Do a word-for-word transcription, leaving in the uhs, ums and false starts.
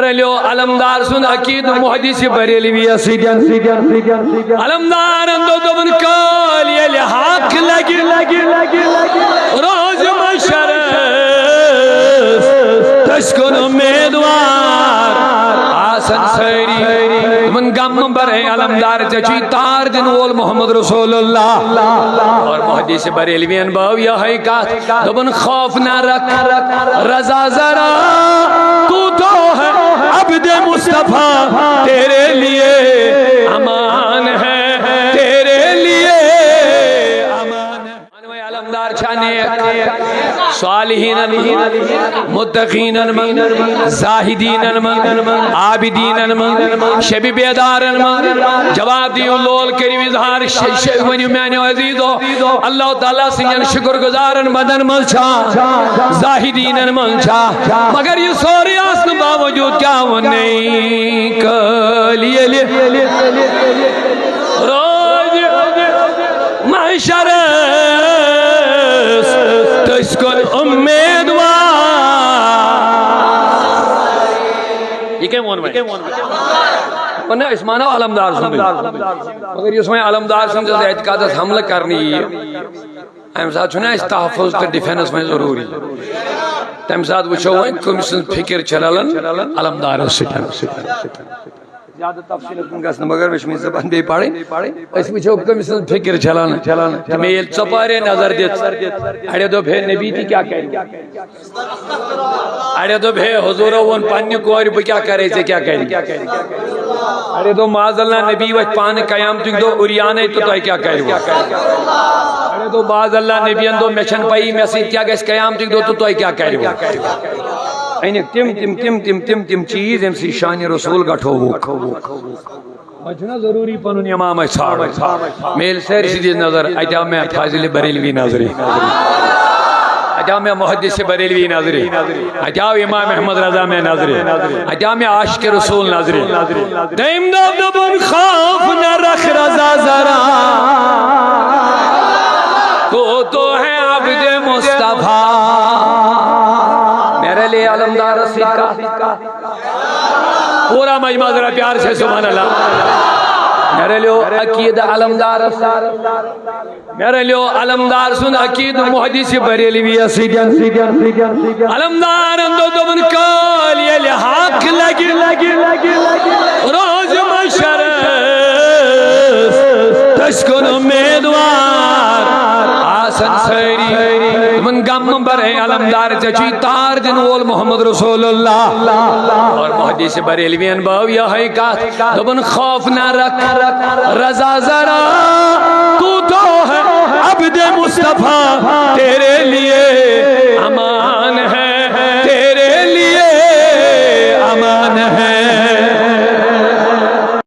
رلیو علمدار سُنٛد عقیدٕ محدث بریلویَس سۭتۍ۔ علمدارن دوٚپ، دوٚپُن، کٲلۍ ییٚلہِ حق لگہِ، روزِ محشرس تٔسۍ کُن امیدوار آسن سٲری۔ دوٚپُن، غم مہ بر اے علمدار، ژےٚ چھُے تار دِنہٕ وول محمد رسول اللہ۔ اور محدث بریلوین بٲو یِہوٚے کتھ، دوٚپُن، خوف نہ رکھ رضا ذرا، تو تو ہے عبد مصطفیٰ، تیرے لیے امان ہے، تیرے لیے امان ہے۔ علمدار چھا نیک، صالحینن منٛز، متقینن منٛز، زاہدینن منٛز، عابدینن منٛز، شب بیدارن منٛز۔ جواب دِیِو، لول کٔرِو اظہار، ش-، ش-، ؤنِو میانیو عزیزو، اللہ تعالیٰ سٕنٛدٮ۪ن شُکر گُزارن بندن منٛز چھا، زاہدینن منٛز چھا؟ مگر یہِ سورُے آسنہٕ باوجوٗد کیٛاہ ووٚن نٔے کٲلۍ ییٚلہِ روزِ محشرس تٔسۍ کُن امیدوار۔ یہِ کٔمۍ ووٚن وۄنۍ؟ ووٚن نا، أسۍ مانو علمدار سُنٛدُے۔ مگر یُس وۄنۍ علمدار سٕنٛدِس اعتقادس حملہٕ کرنہٕ یِیہِ، امہِ ساتہٕ چھُنہٕ اَسہِ تحفظ تہٕ ڈیفنس وۄنۍ ضروٗری۔ تمہِ ساتہٕ وٕچھو وۄنۍ کٔمۍ سٕنٛز فکر چھِ رلان علمدارس سۭتۍ۔ زیادٕ تفصیٖلس کُن گژھِ نہٕ، مگر مےٚ چھِ وۄنۍ زبان بیٚیہِ پرٕنۍ۔ أسۍ وٕچھو کٔمۍ سٕنٛز فکر چھِ رلان۔ تہٕ مےٚ ییٚلہِ ژۄپارے نظر دِژ، اڑیو دوٚپ، ہے نبی تہِ کیٛاہ کرِ؟ اڑیو دوٚپ، ہے حضوٗرو ووٚن پننہِ کورِ، بہٕ کیٛاہ کرے، ژےٚ کیٛاہ کرِ؟ اڑیو دوٚپ، معاذ اللہ، نبی وۄتھِ پانہٕ قیامتٕکۍ دۄہ عریانٕے تہٕ تۄہہِ کیٛاہ کَرِوٕ؟ اڑیو دوٚپ، معاذ اللہ، نبیَن دوٚپ، مےٚ چھَنہٕ پَیی مےٚ سۭتۍ کیٛاہ گژھِ قیامتٕکۍ دۄہ تہٕ تۄہہِ کیٛاہ کَرِوٕ؟ أنِکھ تِم، تِم، تِم، تِم، تِم، تِم چیٖز، ییٚمہِ سۭتۍ شانہِ رسول گٹھووُکھ۔ وۄنۍ چھُنہ ضروٗری پنُن امام اَسہِ ژھانڈُن۔ مےٚ ییٚلہِ سٲرسٕے دِژ نظر، اَتہِ آو مےٚ فاضل بریلوی نظرِ، اَتہِ آو مےٚ محدث بریلوی نظرِ، اَتہِ آو امام احمد رضا مےٚ نظرِ، اَتہِ آو مےٚ عاشق رسول نظرِ۔ تٔمۍ دوٚپ، دوٚپُن، خوف نہ رکھ رضا ذرا، تو تو ہے عبد مصطفیٰ۔ میرے لیے علمدار سکہ۔ پورا مجمع ذرا پیار سے سبحان اللہ۔ مےٚ رلیو عقیدٕ علمدارس۔ مےٚ رلیو علمدار سُنٛد عقیدٕ محدث بریلویَس سۭتۍ۔ علمدارن دوٚپ، دوٚپُن، کٲلۍ ییٚلہِ حق لگہِ، روزِ محشرس تٔسۍ کُن امیدوار آسن سٲری۔ دوٚپُن، غم مہ بر اے علمدار، ژےٚ چھُے تار دِنہٕ وول محمد رسول اللہ۔ اور محدث بریلوین بٲو یِہوٚے کتھ، دوٚپُن، خوف نہ رکھ رضا ذرا، تو تو ہے عبد مصطفیٰ، تیرے لیے